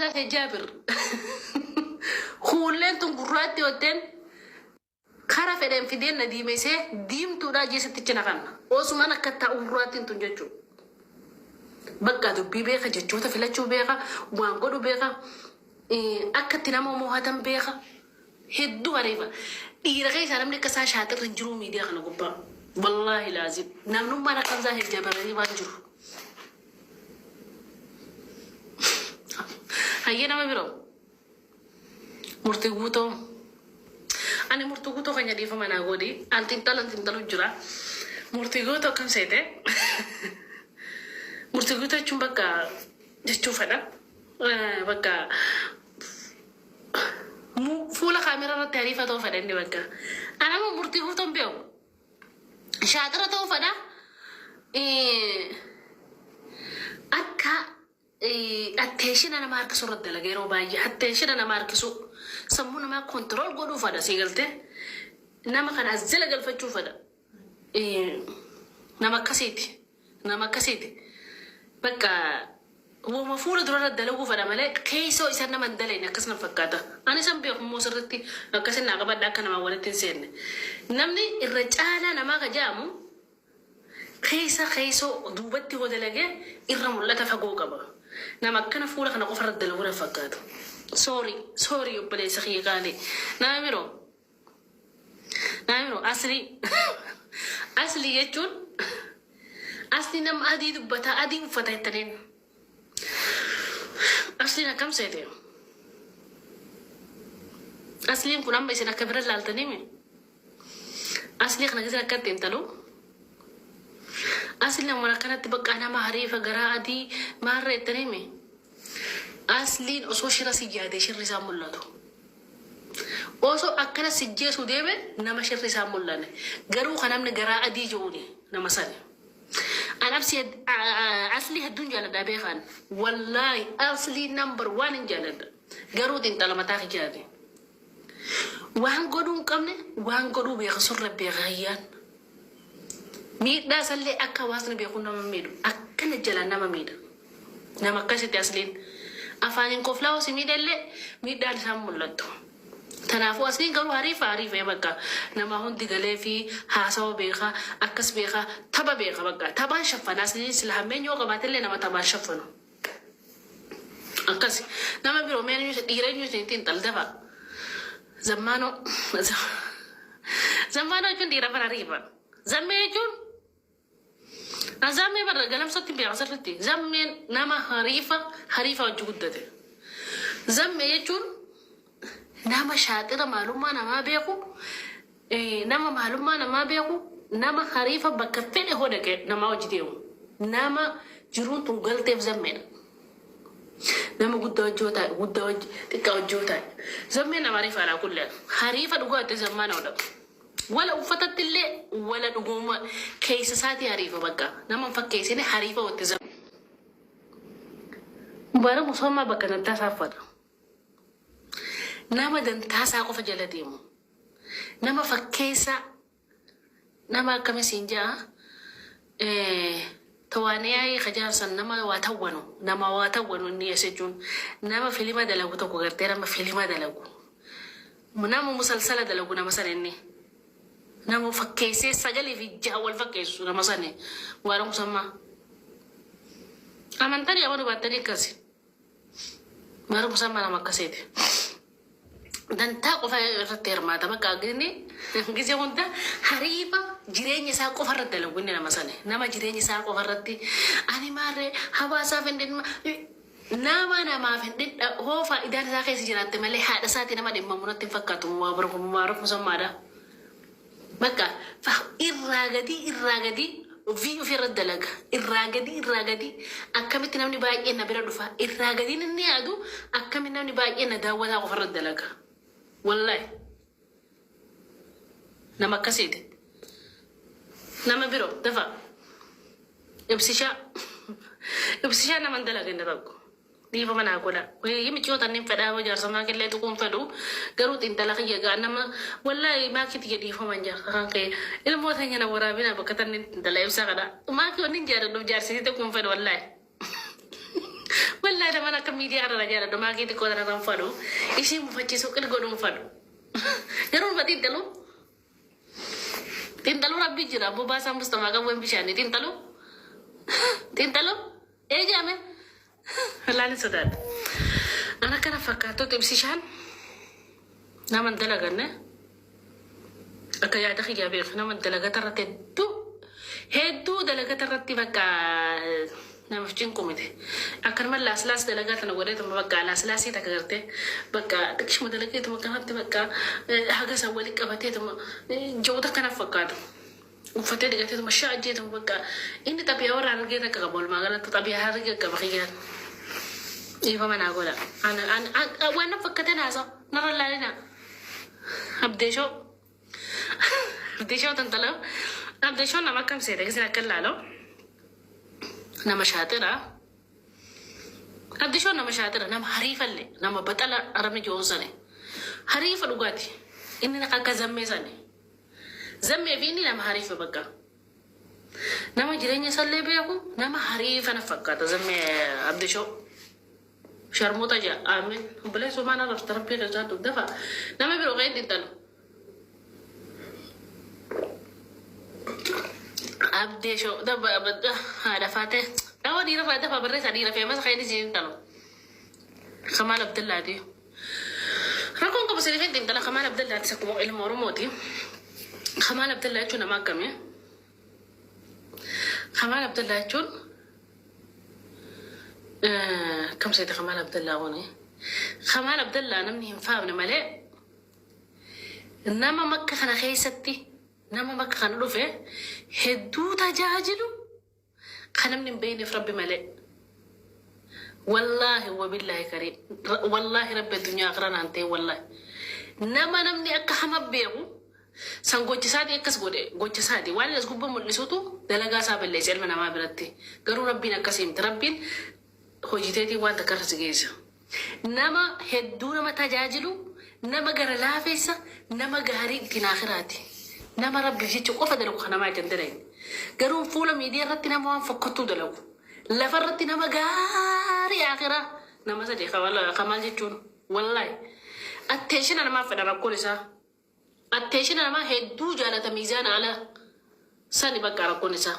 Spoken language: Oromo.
Hamzaa Sheekh Jaabir. Kuulleen tun gurraatti yotteen kara fedheen fideen na diimesee diimtuudhaa jeesattichi na kanna. Osuman akka taa'u gurraattiin tun jechuudha. Bakka dubbii beeka, jechoota filachuu beeka, waan godhu beeka, akka itti nama mo'atan beeka. Hedduu hariifa. Dhiira keessaa namni akka isaa shaaxirri hin jiru miidiyaa kana gubbaa. Wallaahi laazim. Namnummaan akka Hamzaa Sheekh Jaabir hariifaa hin jiru. Hayyee, nama biroo. Murtii guutoo. Ani murtii guutoo keenya dhiifama naa godhi. An xiinxalan xiinxalu jira. Murtii guutoo akkam seete? Murtii guutoo jechuun bakka jechuu fedha. Bakka fuula kaameraa irratti hariifa ta'uu fedha inni bakka. Ani ammoo murtii guutoon beeku. Shaaxira ta'uu fedha. Akka attention nama harkisuu irratti dalaga yeroo baay'ee, attention nama harkisuu, sammuu namaa control godhuu fedha. Sii galtee, nama kana as jala galfachuu fedha. Nama akkasiiti, nama akkasiiti. Bakka wama fuula dura irratti dalaguu fedha malee keessoo isa nama hin dalayne akkas na fakkaata. Ani isan beeku immoo sirritti akkasin naa qabadha, akka namaa walitti hin seenne. Namni irra caalaa namaa ka ja'amu keessa keessoo duubatti hoo dalagee irra mul'ata fagoo qaba. Nama akkana fuula kana qofa irratti dalaguu na fakkaatu. Sorry, sorry, obboleessa kiyya qaalii. Nama biroo. Nama biroo, Aslii. Aslii jechuun asli nama adii dubbataa, adii uffata jettaniin. Asliin akkam seete? Asliin kun amma isin akka bira laaltanii aslii kana keessa akka ittiin talu. Asli nama akkanatti bakka nama hariifa, garaa adii maarra jettanii. Asliin osoo shira si yaade shirri isaa mul'atu. Osoo akkana si jeesu deeme nama shirri isaa mul'anne. Garuu kan namni garaa adii jiruuni nama sani. An absi aslii hedduun jaaladha beekaan. Wallaahi, aslii number one hin jaaladha. Garuu xiinxala mataa kiyyaati. Waan godhuu hin qabne waan godhuu beeka, surra beeka hayyaan. Miidhaa isallee akka hawaasni beeku nama miidhu. Akkana jalaan nama miidha. Nama akkasitti asliin. Afaaniin koflaa osii miidhallee miidhaan isaan mul'attu. Kanaafuu asliin garuu hariifa hariifa, bakka nama hundi galee fi haasawa beeka, akkas beeka, tapha beeka, bakka taphaan shaffana. Asliin sila hammeen yoo qabaatellee nama taphaan shaffanu. Akkas. Nama biroo, mee eenyu dhiira, eenyu isin ittiin xaldafa? Zammaanoo. Zammaanoo jechuun dhiira bara hariifa. Zammee jechuun zammee bara galamsootti beeka sirriitti. Zammeen nama hariifa, hariifa hojii guddate. Zammee jechuun nama shaaxira, maalummaa namaa beeku, nama maalummaa namaa beeku, nama hariifa, bakka fedhe hoo dhaqee namaa hojii deemu. Nama jiruun tun galteef zammeedha. Nama guddaa hojii yoo taa'e, guddaa hojii, xiqqaa hojii yoo taa'e. Zammeen nama hariifaadha kullee. Hariifa dhugaatti zammaan oodha. Wala uffatatti illee, wala dhuguma keessa isaatii hariifa bakka. Nama hin fakkeessine, hariifa watti zammee. Bara musoomaa bakka dantaa isaa uffata. Nama dantaa isaa qofa jala deemu. Nama fakkeessaa, nama akkamii siin ja'a, tawaaniyaayii kajaansan, nama waa tawwanu, nama waa tawwanu. Inni as jechuun nama filima dalagu tokko gartee, nama filima dalagu, nama musalsala dalagu, nama sana. Inni nama fakkeessee sagalee fi jaha wal fakkeessu, nama sani. Waan musammaa amantanii amanuu baattanii akkasi. Bara musammaa nama akkasiiti. Dantaa qofa irratti hirmaata. Bakka inni gisee hunda hariifa, jireenya isaa qofa irratti dalagu inni nama sani. Nama jireenya isaa qofa irratti, ani maarree hawaasaaf hin dhimma, nama namaaf hin dhidha hoo faayidaan isaa keessa jiraatte malee haadha isaatii nama dhimmamu natti hin fakkaatu. Mubaaruk musammaadha. Bakka irraa gadii, irraa gadii ofii ofii irratti dalaga. Irraa gadii, irraa gadii akkamitti namni baay'een na bira dhufa. Irraa gadiin inni yaadu akkamitti namni baay'een na daawwataa qofa irratti dalaga. Wallaahi. Nama akkasiiti. Nama biroo dafa. Ibsishaa. Ibsishaa nama hin dalaganne tokko. Dhiifama naa godha. Micciyoota inni fedhaa yoo jaarsa maakillee tuquun fedhu, garuu xiinxala kiyya gaa nama wallaahi maakii tiyya dhiifama hin jaarsa kan ka'e ilmoo teenya na waraabina bakka tanni xiinxala ibsaa kana. Maakii wanni hin jaalladhuuf jaarsisii tuquun fedhu wallaahi. Wallaahi naman akka miidiyaa irra jaaladhu maakii xiqqoo tana kan fadhu ishii mufachiisuu qil godhuun fadhu. Garuu ma xiinxaluu? Xiinxaluu rabbi jira abboo baasaan mustafaa qawween bishaanii xiinxaluu? Xiinxaluu? Ee jaame? Wallaahi ni sodaadha. Ana kana fakkaattotti ibsishaan nama hin dalaganne akka yaada kiyyaa beeku nama dalagata irratti hedduu hedduu dalagata irratti bakka namaaf cinqu miti. Akkanuma laaslaas dalagaa tana godheetuma bakka laaslaasii takka gartee bakka xiqqishuma dalageetuma kanatti bakka haga san walitti qabateetuma ji'oota akkanaaf fakkaatu. Uffatee dhiqateetuma shaa jeetuma bakka inni xabiyaa warra harargee takka qaba walumaa galatti xabiyaa harargee qaba kiyyaan. Dhiifama naa godha. Waan na fakkatee naasa'a narra laalinaa. Abdeeshoo. Abdeeshoo tantalaw. Abdeeshoo nama akkam seete isin akka ilaalo. Nama shaaxira. Abdeeshoo nama shaaxira nama hariifallee nama baxala arabni joon sani. Hariifa dhugaati. Inni akka zammee sani. Zammee fi inni nama hariifa bakka. Nama jireenya isallee beeku nama hariifa na fakkaata zammee Abdeeshoo. Sharmuuxa jaa aamin. Obboleessoo maan arrabsita rabbii keessaa dafa nama biroo ka'ee xiinxalu. Abdee shoo dafa haadha faatee dhawoo dhiira faa dafa barreessaa dhiira feemasa ka'ee ni xiinxalu. Kamaal Abdallaati. Rakkoon qabu sirrii xiinxala Kamaal Abdallaati akkuma ilma Oromooti. Kamaal Abdallaa jechuun nama akkamii? Kamaal Abdallaa jechuun akkam seete Kamaal Abdallaa kuni? Kamaal Abdallaa namni hin faamne malee nama makka kana keessatti nama makka kana dhufe hedduu tajaajilu kan namni hin beekneef rabbi malee. Wallaahi wabillaahi kariim. Wallaahi rabbi addunyaa akira naan ta'e wallaahi. Nama namni akka hama beeku san gocha isaatii akkas godhe gocha isaati. Waan inni as gubbaa mul'isutu dalagaa isaa balleessa ilma namaa biratti. Garuu rabbiin akkasii miti. Rabbiin hojii teetiin waan takka irra si geessa. Nama hedduu nama tajaajilu, nama gara laafessa, nama gaarii ittiin akiraati. Nama rabbiif jecha qofa dalagu kan namaa ijaan dalagne. Garuu fuula miidiyaa irratti nama waan fokkottuu dalagu. Lafa irratti nama gaarii akiraa nama sadii kamaal jechuun wallaahi. Attention namaaf fedha rakkoon isaa. Attention namaa hedduu jaalata miizaana ala sani bakka rakkoon isaa.